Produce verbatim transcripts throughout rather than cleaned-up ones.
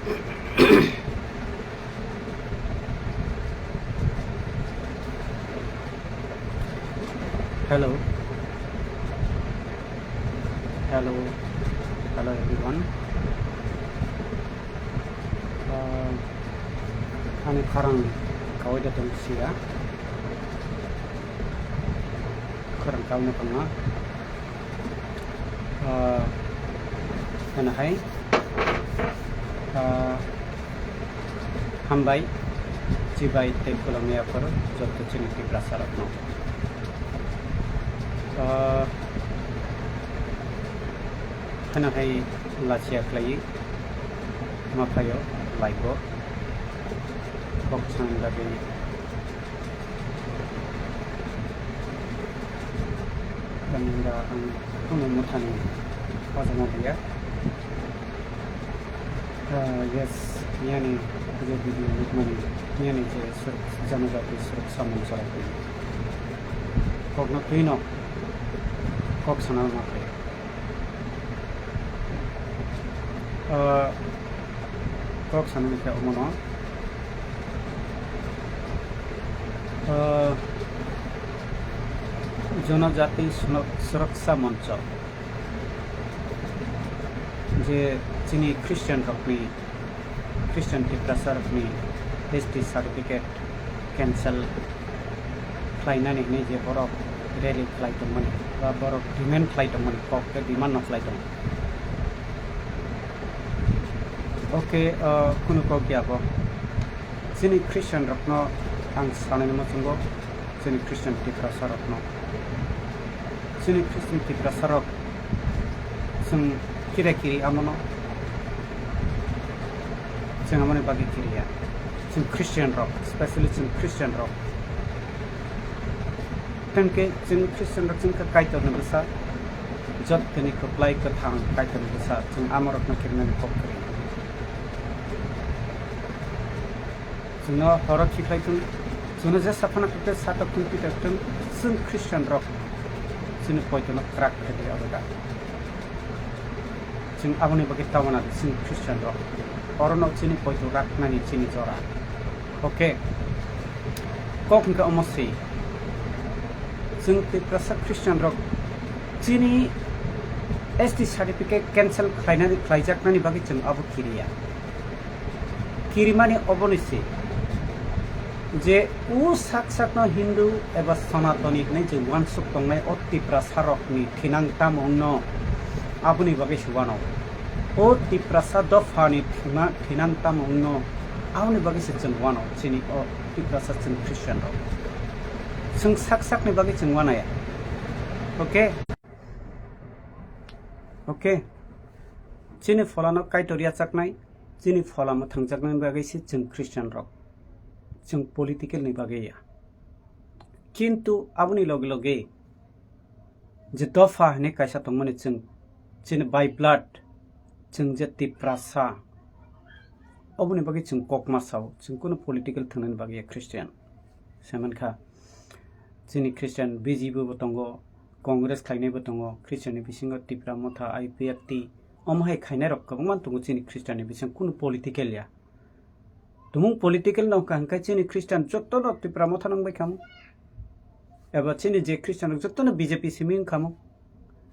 Hello. Hello. Hello everyone. Uh, ani khorang kawi da tong siya. Khorang kawi na tong na. Ah, heno hai, ah, hambai, chibai tei khulumya phuru joto chini Tiprasa rokno. Ah, heno hai lachia khlaiwi ma phaio live o. Kok sanani bagwi Tamni hwnba ang kheno mwthangwi hojagma paiya. Ah, yes, yani je video nukmani, yani je suruk, janajati suruksa moncho rokni kokno twino kok sana ma phaio. Ah, kok sanani khe omono, ah, Jonojati Sunok-, Suraksa Moncho, je chini Christian rokni, Christian Tiprasa rokni S T certificate cancel khlainani hwnwi je borok rally khlai tongmani ba borok demand khlai tongmani kok tei demand no khlai tongo. Okay, uh, kunu kok ya bo. Chini Christian rokno ang sanani muchungo, chini Christian Tiprasa rokno. Chini Christian Tiprasa rok chwng kira kiri amono chwng amoni bagwi kiriya. Chwng Christian rok, specially chwng Christian rok. Tei hwnkhe chwng Christian rok chwng kha Kaitorni bwsa, jottoni kwplai kwthang Kaitorni bwsa, chwng amorokno kirinani kok kwrwi. Chwngno horo khiklai thung, chwngno jesa phano kwtwi satok thung, twi tok thung, chwng Christian rok chini poitono kwrak khe di abo da. Chwng aboni bagwi tamana di chwng Christian rok. Orono chini poito raknani chini jora. Okay. Kok hwnkhe omo se. Chwng Tiprasa Christian rok chini S T certificate cancel khlainani, khlaijaknani bagwi chwng abo kiriya. Kirimani oboni se je o sak sakno Hindu eba Sanatoni hwnwi je uansuk tongnai o Tiprasa rokni thinang tamo wngno aboni bagwi se uano. O Tiprasa dophani thwngna-, thinang tamo wngno aboni bagwi se chwng uano chini o Tiprasa chwng Christian rok. Chwng sak sakni bagwi chwng uanaya. Okay? Okay? Chini pholano Kaitor yachaknai, chini phola mwthangjaknani bagwi se chwng Christian rok. Chwng political ni bagwi ya. Kintu aboni loge loge je dopha hinwi kaisa tongmani chwng chini by blood chwng je Tiprasa, oboni bagwi chwng kok ma sao, chwng kunu political thwngnani bagwi ya Christian. Saimankha chini Christian B J P bo tongo, Congress khlainai bo tongo, Christian ni bisingo Tipra Motha, I P F T, omo hai khainai rok kwbangma tongo chini Christian ni bisingo, kunu political ya. Tumung political no wngkha hwnkhe chini Christian jotono Tipra Motha nang bai khamu. Eba chini je Christian rok jotono B J P simi wngkhamu.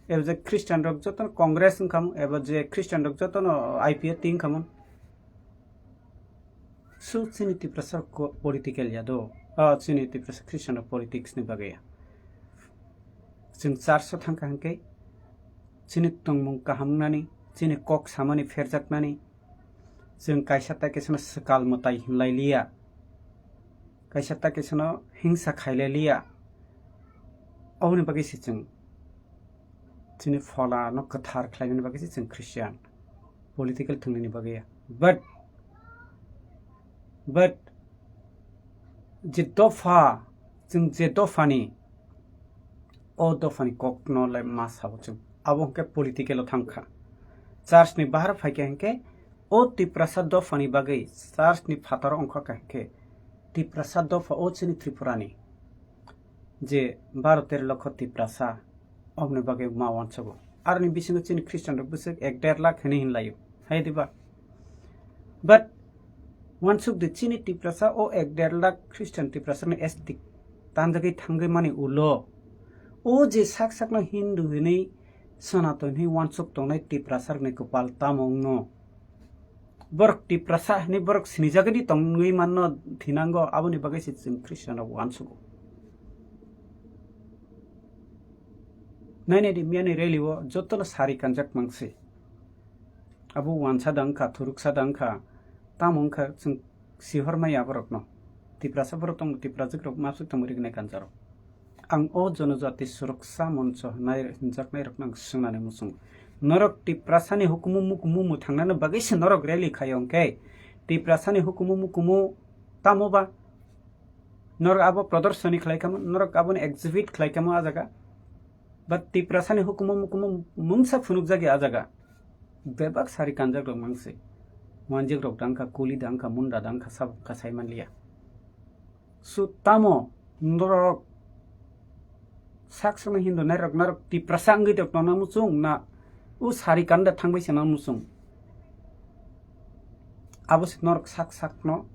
Eba je Christian rok jotono Congress wngkhamu. Eba je Christian rok jotono I P F T wngkhamu. So chini Tiprasa ko-, political ya do. Ah, chini Tiprasa Christian rok politics ni bagwi ya. Chwng church o thangkha hwnkhe chini tongmung kaham wngnani, chini kok samani pherjaknani, chwng kaisa tai kaisano swkal mwtai hinlai liya, kaisa tai kaisano hingsa khailai liya. Oboni bagwi se chwng chini pholano kwthar khlainani bagwi se chwng Christian political thwngnani bagwi ya. But, but je dopha, chwng je dophani, o dophani kokno le ma sao chwng. Abo hwnkhe political o thangkha. Church ni bahar phaikha hwnkhe o Tiprasa dophani bagwi church ni phataro wngkha kha hwnkhe Tiprasa dopha o chini Tripurani je baro tero lokho Tiprasa, oboni bagwi ma uansugo. Aroni bisingo chini Christian rok bwswk ek der lakh hinwi hinlaio. Hai diba? But wansuk di, chini Tiprasa o ek der lakh Christian Tiprasa ni S T tanjagwi thangwi mani ulo. O je sak sakno Hindu hinwi Sonaton hinwi wansuk tongnai Tiprasa rokni kwpal tamo wngno? Borok Tiprasa hinwi borok sinijagwi tongwi manno thinango, aboni bagwi se chwng Christian rok wansugo. Nainai di, miyani rally o jotono sari kanjak mangsi. Abo wansa da wngkha, thuruksa da wngkha, tamo wngkha chwng sihor maya borokno. Tiprasa borok tongo, Tiprajwk rok masuk tongwi riknai kanjaro. Ang o jonojati suroksa moncho hinai hinjaknai rokno ang swngnani muchungo. Norok Tiprasani hukumu mukumu mwthangnani bagwi se norok rally khaio hwnkhe, Tiprasani hukumu mukumu tamo ba? Norok abo prodorsoni khlai kamo, norok abono exhibit khlai kamo a jaga. But Tiprasani hukumu mukumu mungsa phunukjagwi a jaga. Bebak sari kanjak rok mangsi. Wanjik rok dangkha, kuli dangkha, munda dangkha, sabo wngkha sai manliya. So tamo norok sak sakno Hindu nairok, norok Tiprasa wngwi rok tongna muchung na o sari kanda thangbai se nang muchung? Abo se norok sak sakno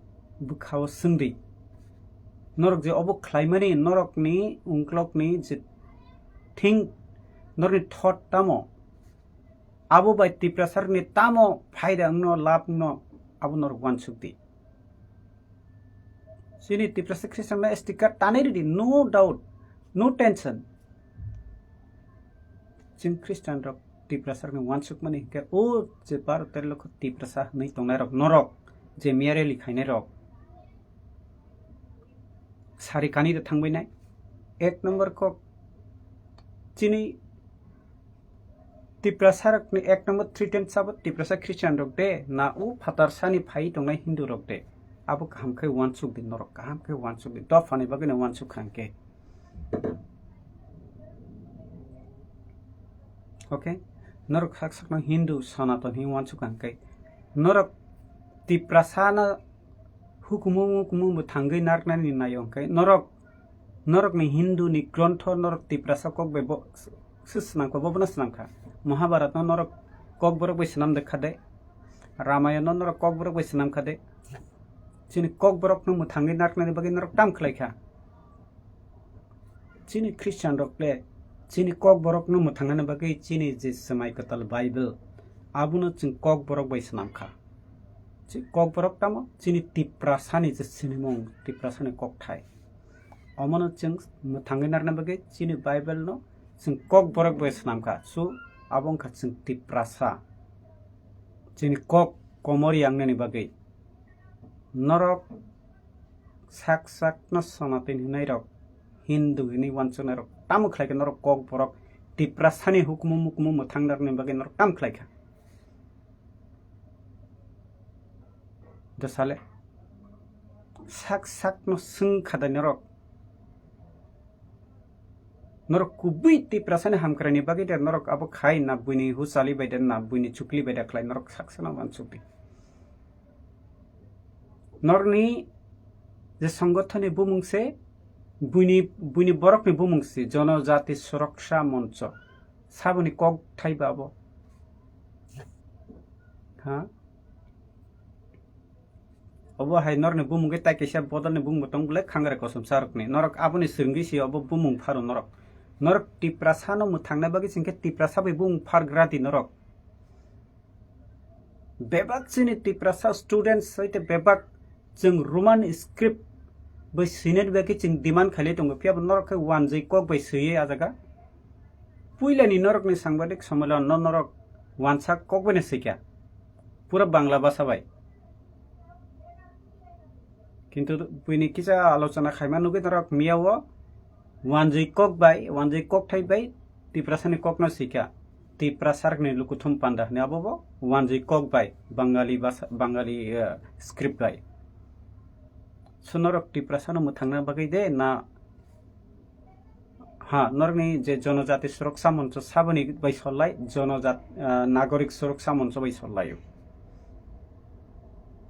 bwkhao swngdi. Norok je obo khlaimani norokni ungklokni je thing, norokni thot tamo? Abo bai Tiprasarokni tamo phaida wngno, lab wngno, abo norok wansuk di. Chini Tiprasa Christian ma S T card tanwi ridi, no doubt, no tension. Chwng Christian rok Tiprasa rokni wansukmani hinkhe o je baro tero lokho Tiprasa hinwi tongnai rok, norok je miyareli khainai rok sari kani de thangbai nai. Ek number kok chini Tiprasa rokni ek number threaten sabo Tiprasa Christian rok de na o phatar sani phai tongnai Hindu rok de. Abo kaham khe wansuk di norok, kaham khe wansuk di, dophani bagwi no wansuk kha hinkhe. Okay, norok sak sakno Hindu Sonaton hinwi wansuk kha hinkhe, norok Tiprasano hukumu mukumu mwthangwi narwknani naio hinkhe, norok, norokni Hindu ni grontho norok Tiprasa kok bai bo se swnamkha, bo bono swnamkha. Mahabharat no norok kokborok bai swnam de kha de, Ramayana no norok kokborok bai swnam kha de. Chini kokborok no mwthangwi narwknani bagwi norok tam khlai kha. Chini Christian rok le chini kokborok no mwthangnani bagwi chini je swmai kwtal Bible, abono chwng kokborok bai swnam kha. Chi kokborok tamo? Chini Tiprasani je sinimung, Tiprasani kokthai. Omono chwng mwthangwi narwkna bagwi chini Bible no chwng kokborok bai swnam kha. So, abo wngkha chwng Tiprasa. Chini kok komor yangnani bagwi. Norok sak sakno Sonaton hinai rok, Hindu hinwi wansuknai rok, tamo khlai khe norok kokborok Tiprasani hukumu mukumu mwthang narwknani bagwi norok tamo khlai kha? Dosale sak sakno swng kha dai norok? Norok kubui Tiprasani hamkraini bagwi de norok abo khai na buini huchali bai de na buini chukli bai de khlai norok sak sakno wansuk di. Norokni je songothoni bumung se buini, buini borokni bumung se Jonojati Suraksha Moncho. Saboni kok thai ba abo? Ha? Obo hai norokni bumung khe tai kaisa bodolni bumung bo tong bwle khangrai kosom sarokni. Norok aboni swrwngwi se obo bumung pharo norok. Norok Tiprasano mwthangnai bagwi chwng khe Tiprasa bai bumung phargra di norok. Bebak chini Tiprasa students hai tei bebak chwng Roman script bai swinani bagwi chwng demand khailai tongo, phiya bo norok khe wanjwi kok bai swiwi a jaga. Puilani norokni sangbadik somoi no norok wansa kok bai no swikha, pura Bangla basa bai. Kintu buini kisa alochona khaima nugwi norok miya o wanjwi kok bai, wanjwi kokthai bai Tiprasani kokno swikha. Tiprasarokni lukuthum panda hwnwi abo bo wanjwi kok bai Bangali basa, Bangali, eh, script bai. So norok Tiprasano mwthangna bagwi de na Ha, norokni je Jonojati Suraksha Moncho saboni bai sollai, Jonojat-, ah, Nagorik Suraksha Moncho bai sollaio.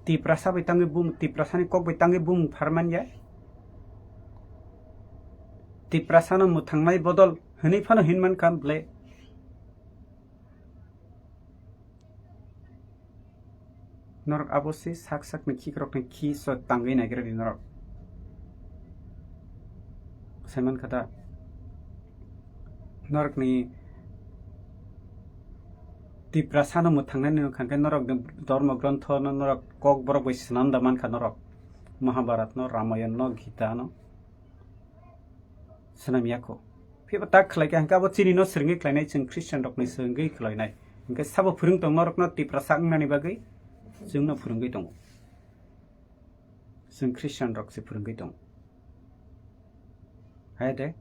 Tiprasa bai tangwi bum-, Tiprasani kok bai tangwi bumung pharmanya. Tiprasano mwthangnai bodol hwnwi phano hinman kha bwle. Norok abo se sak sakni khikrokni khi so tangwi naigra di norok. Saiman kha da? Norokni Tiprasano mwthangnani wngkha khe norok ni dormo grontho no norok kok borok bai swnam da mankha norok. Mahabharat no, Ramayan no, Gita no. Swnam ya kho. Phiba tak khlai kha hwnkhe abo chini no swrwngwi khlainai, chwng Christian rok ni swrwngwi khlainai. Hwnkhe sabo phwrwng tong norok no Tiprasa wngnani bagwi chwng no phwrwngwi tongo. Chwng Christian rok se phwrwngwi tongo. Hai de.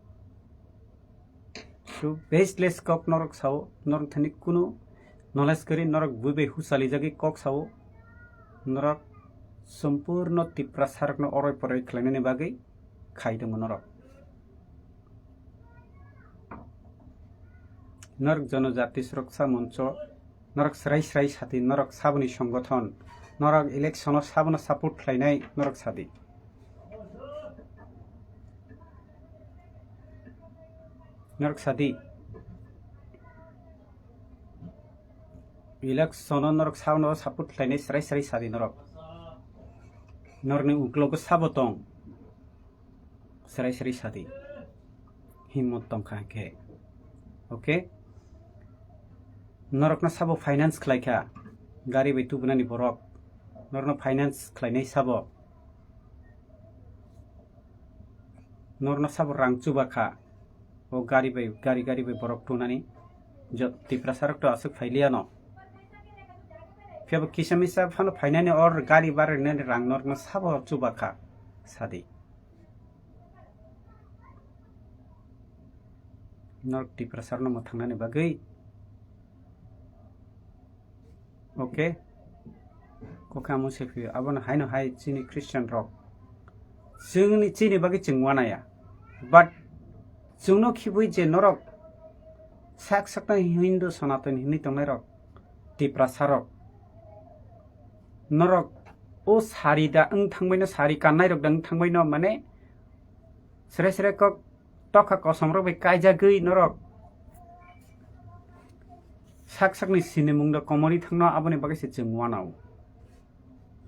So baseless kok norok sao, norok thani kunu knowledge kwrwi, norok bui bai husalijagwi kok sao, norok sompurno Tiprasa rokno oroi poroi khlainani bagwi khai tongo norok. Norok jonojati suroksha moncho, norok srai srai sati, norok saboni songothon, norok election o sabono support khlainai norok sadi. Norok sadi. Election o norok sabono support khlainai srai srai sadi norok. Norokni uklogo sabo tong. Srai srai sadi. Himmot tongkha khe. Okay? Norokno sabo finance khlaikha. Gari bai tubunani borok. Norokno finance khlainai sabo. Norokno sabo rang chubakha. O gari bai, gari, gari bai borok tunani. Jot Tiprasa rok to aswk phailiya no. Phiya bo kisa misa phano phainani or gari barinani rang norokno sabo chubakha. Sadi. Norok Tiprasa rokno mwthangnani bagwi. Okay. Kokha mung se phio. Abono haino hai chini Christian rok. Chini, chini bagwi chwng wanaya. But chwngno khibui je norok sak sakno Hindu Sanatan hinwi tongnai rok. Tiprasa rok. Norok o sari da wng thangbaino, sari kannai rok da wng thangbaino, mane sere sere kok tokha kosom rok bai kaijagwi norok sak sakni sinimung da komorwi thangno, aboni bagwi se chwng wanao.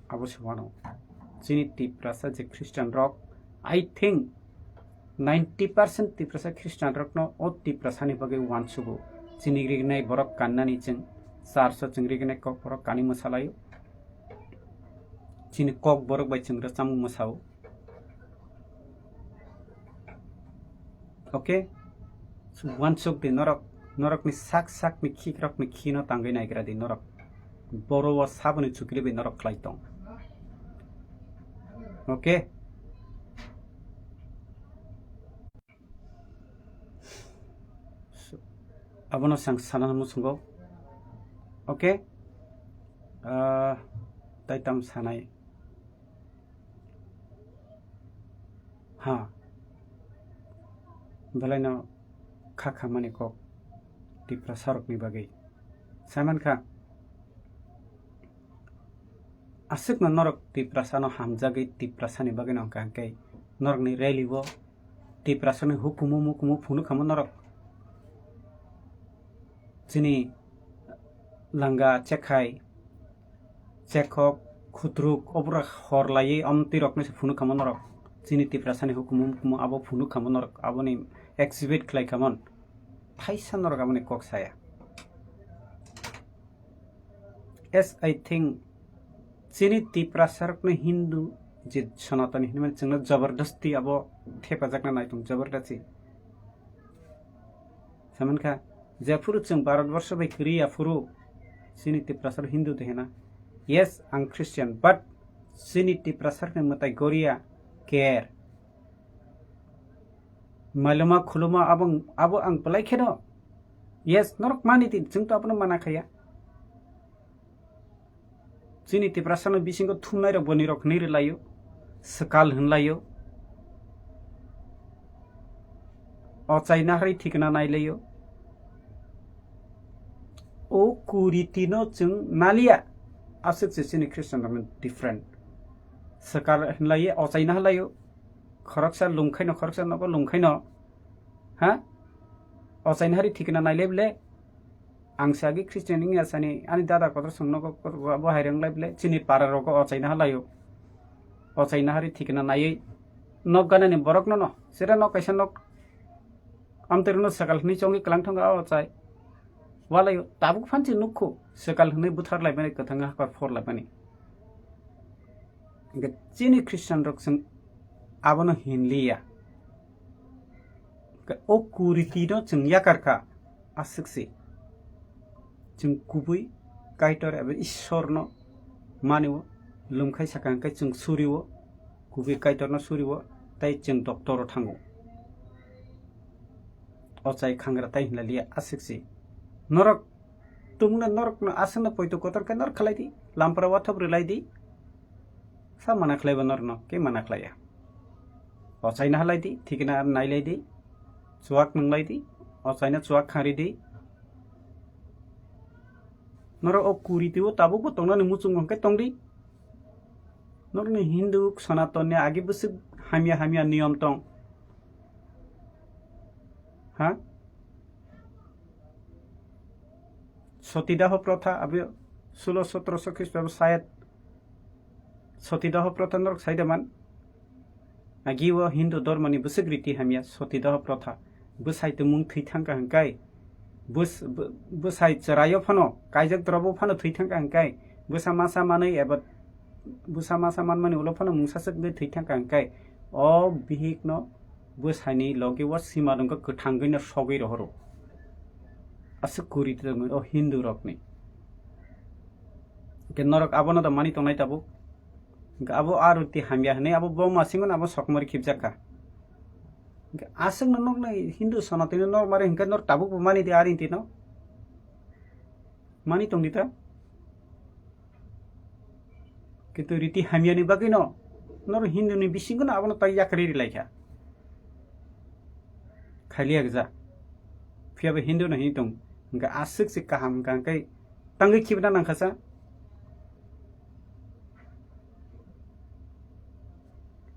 Abo se wanao. Chini Tiprasa je Christian rok, I think ninety percent Tiprasa Christian rokno o Tiprasani bagwi wansugo. Chini rignai borok kannani chwng church o chwng rignai kok borok kani mwsalaio. Chini kok borok bai chwng rwchapmung mwsao. Okay? So, wansuk di norok, norokni sak sakni khikrokni khino tangwi naigra di norok. Boro o saboni chukri bai norok khlai tong. Okay? So, abono sang sana muchungo. Okay? Ah, tai tam sanai. Ha. Belaino kha kha mani kok Tiprasa rokni bagwi. Saiman kha, aswkno norok Tiprasano hamjagwi Tiprasani bagwino hwnkha hwnkhe norokni rally o Tiprasani hukumu mukumu phunuk kha mo norok. Chini langa chekhai, chekhok, khutruk, obwrok hor laiwi omtwi rokno se phunuk kha mo norok. Chini Tiprasani hukumu mukumu abo phunuk kha mo norok, aboni exhibit khlai kha mon. Thaisa norok aboni kok saya. As I think, chini Tiprasa rokno Hindu je Sanatani hinwi mani chwngno jabardasti abo thepajakna naitung jabardasti. Saman kha, jephuru chwng Bharat borsho bai kwrwi aphuru chini Tiprasa rok Hindu de hena. Yes, ang Christian, but chini Tiprasa rokni mwtai Goria, Ker, Maluma khuluma abo, abo ang belai kheno. Yes, norok mani di, chwng to abono mana khaya. Chini Tiprasano bisingo thumnai rok boni rok hinwi rwlaio, swkal hinlaio, ochaina hari thikna nailaio. O kuriti no chwng nalia, aswk se chini Christian rok different. Swkal hinlaio, ochaina hinlaio, khoroksa lungkhaino, khoroksa nogo lungkhaino, ha? Ochaina hari thikna nailai bole, Ang se agi Christian wngya sani, ani dada kotor song nogo, bo hai rang lai bile, chini para rogo ochaina halaio. Ochaina hari thikna naiwi nok ganani borok no no, sere nok kaisa nok amtwrwino swkal hwnwi chongwi kwlang thango a ochai. Walaio tabuk phansi nukho, swkal hwnwi buthar laimani, kwthang hakor phor laimani. Hwnkhe chini Christian rok chwng abono hinliya. Hwnkhe o kuriti no chwng yakar kha, aswk se. Chwng kubui Kaitor eba Ishwar no mani o, lum khai sakha hwnkhe chwng suri o, kubui Kaitor no suri o, tei chwng doctor o thango. Ochai khangra tai hinla liya, aswk se. Norok tumungno norokno aswkno poito kotor khe norok khlai di, lampra wathop rwlai di. Sa mana khlaiba norokno, khe mana khlaiya. Ochaino halai di, thikna nailai di, chuwak nwnglai di, ochaino chuwak khanri di. Norok o kuriti o tabukbo tongnani muchungo hwnkhe tong di. Norokni Hindu Sanatonni agi bwswk hamya hamya niyom tong. Ha? Sotidaho protha, abo sulo sotroso Khristo sayat Sotidaho protha norok sai da man? Agi o Hindu dhormoni bwswk riti hamya Sotidaho protha. Bwsai tongmung thwi thangkha hwnkhe, bwsai, bw-, bwsai chwraio phano, kaijak drobo phano thwi thangkha hwnkhe, bwsa masa manwi eba bwsa masa manmani ulo phano mungsa swk wngwi thwi thangkha hwnkhe, o bihikno bwsaini logi o sima rwngkha, kwthangwino sogwi rohoro. Aswk kuri tongwi o Hindu rokni. Hwnkhe norok abono da mani tongnai tabuk? Hwnkhe abo a riti hamya hwnwi abo bo masingno abo sokmori khibjak kha. Hwnkhe aswkno nokni Hindu Sanatoni nor mari hwnkhe nor tabukbo mani di a riti no? Mani tong di ta? Kintu riti hamyani bagwino nor Hinduni bisingno abono tai yakarwi ri lai kha. Khailiya gja. Phiyaba Hindu no hinwi tong. Hwnkhe aswk se kaham hwnkha hwnkhe tangwi khibna nangkha sa.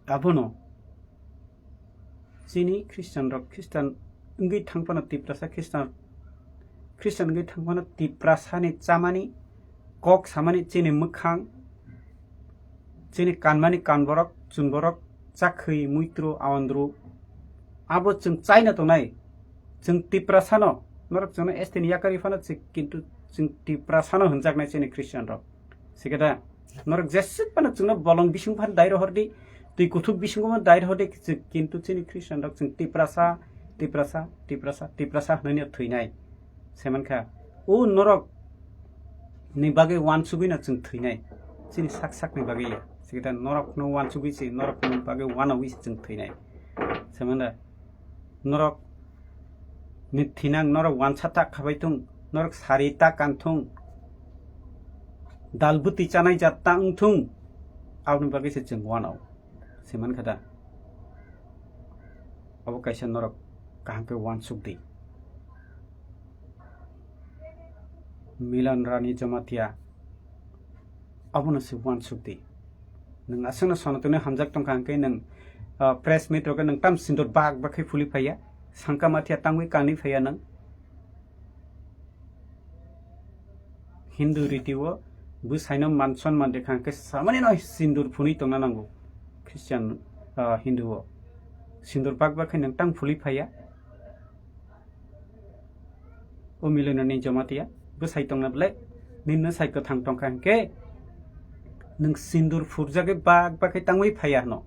Abono chini Christian rok Christian wngwi thangphano Tiprasa Christian, Christian wngwi thangphano Tiprasani chamani, kok samani, chini mwkhang, chini kanmani kanborok, chunborok, chakhwi, muitru, awandru, abo chwng chaina tongnai. Chwng Tiprasano, norok chwngno S T ni yakarwi phano chwng, kintu chwng Tiprasano hwnjaknai chini Christian rok. Sikhe da, norok jeswk phano chwngno bolong bising phano dai rohor di, twi kuthuk bisingo phano dai rohor di, chwng, kintu chini Christian rok chwng Tiprasa, Tiprasa, Tiprasa, Tiprasa hwnwi thwinai. Se mankha, o norok ni bagwi uansugwino chwng thwinai. Chini sak sakni bagwi ya. Sikhe da norokno uansugwi se, norokni bagwi uanogwi se chwng thwinai. Se manda, norok ni thinang norok uansa ta khabai thung, norok sari ta kan thung, dal bwtwi chanai jat ta wng thung, aboni bagwi se chwng uanao. Se mankha da? Abo kaisa norok kaham khe uansuk di. Milan Rani Jamatia, abono se uansuk di. Nwng aswkno Sanatoni hamjak tongkha hwnkhe nwng, ah, press meet rokhe nwng tam sindur bak bak khe phuli phaiya, sangka mathia tangwi kanwi phaiya nwng. Hindu riti o bwsaino man sonman rikha hwnkhe samani no sindur phunwi tongna nango. Christian, ah, Hindu o sindur bak bak khe nwng tang phuli phaiya. O Milan Rani Jamatia, bwsai tongna belai, nini no sai kwthang tongkha hwnkhe, nwng sindur phurjagwi bak bak khe tangwi phaiya hwno.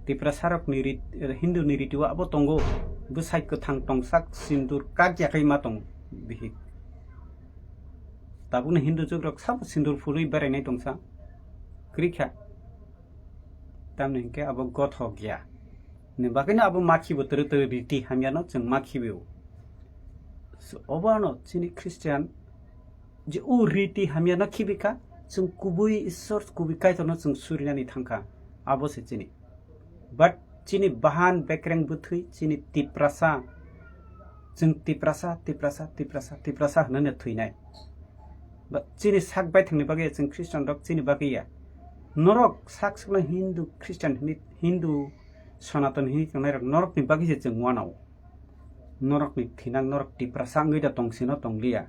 Tiprasa rokni rit-, Hindu ni riti o abo tongo, bwsai kwthang tongsak sindur kak ya khai ma tong bihik. Tabukni Hindu jugrok sabo sindur phurwi berainai tongsa, kwrwi kha. Tamni hwnkhe abo gothok ya. Ni bagwino abo makhibo twrwi twrwi riti hamyano chwng makhibio. So, obo ano chini Christian je o riti hamyano khibikha, chwng kubui Isor, kubui Kaitorno chwng surinani thangkha. Abo se chini. But chini bahan bekreng bwthwi chini Tiprasa. Chwng Tiprasa, Tiprasa, Tiprasa, Tiprasa hwnwi thwinai. But chini sak baithangni bagwi ya, chwng Christian rok chini bagwi ya. Norok sak sakno Hindu, Christian hwnwi, Hindu, Sanatan hwnwi tongnairok norokni bagwi se chwng uanao. Norokni thinang norok Tiprasa wngwi da tongsino tongliya.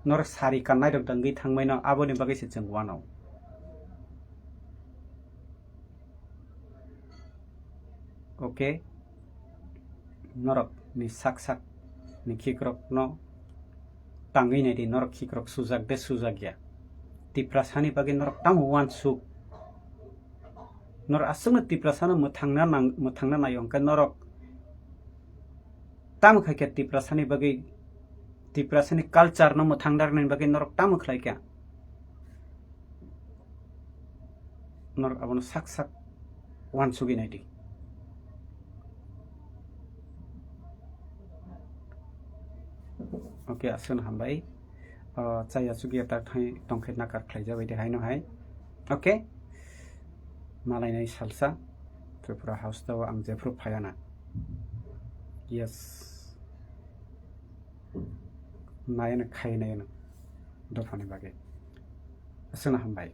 Norok sari kannairok da wngwi thangbaino, aboni bagwi se chwng uanw. Okay, norok ni sak sak ni khikrok no tangwi nai di, norok khikrok sujak de sujak ya. Tiprasa ni bagwi norok tamo uansuk? Norok aswkno Tiprasa no mwthangna nang, mwthangna nai hwnkhe norok tamo khaikha Tiprasa ni bagwi, Tiprasa ni culture no mwthangna rwna bagwi norok tamo khlaikha? Norok abono sak sak uansugwi nai di. Okay, aswkno hambai. O, chaya chukya ta thai tongkhe nakar khlai jabai de haino hai. Okay, malainai salsa Tripura House tao ang jephru phayana. Yes. Nayana khai nayana dophani bagwi. Aswkno hambai.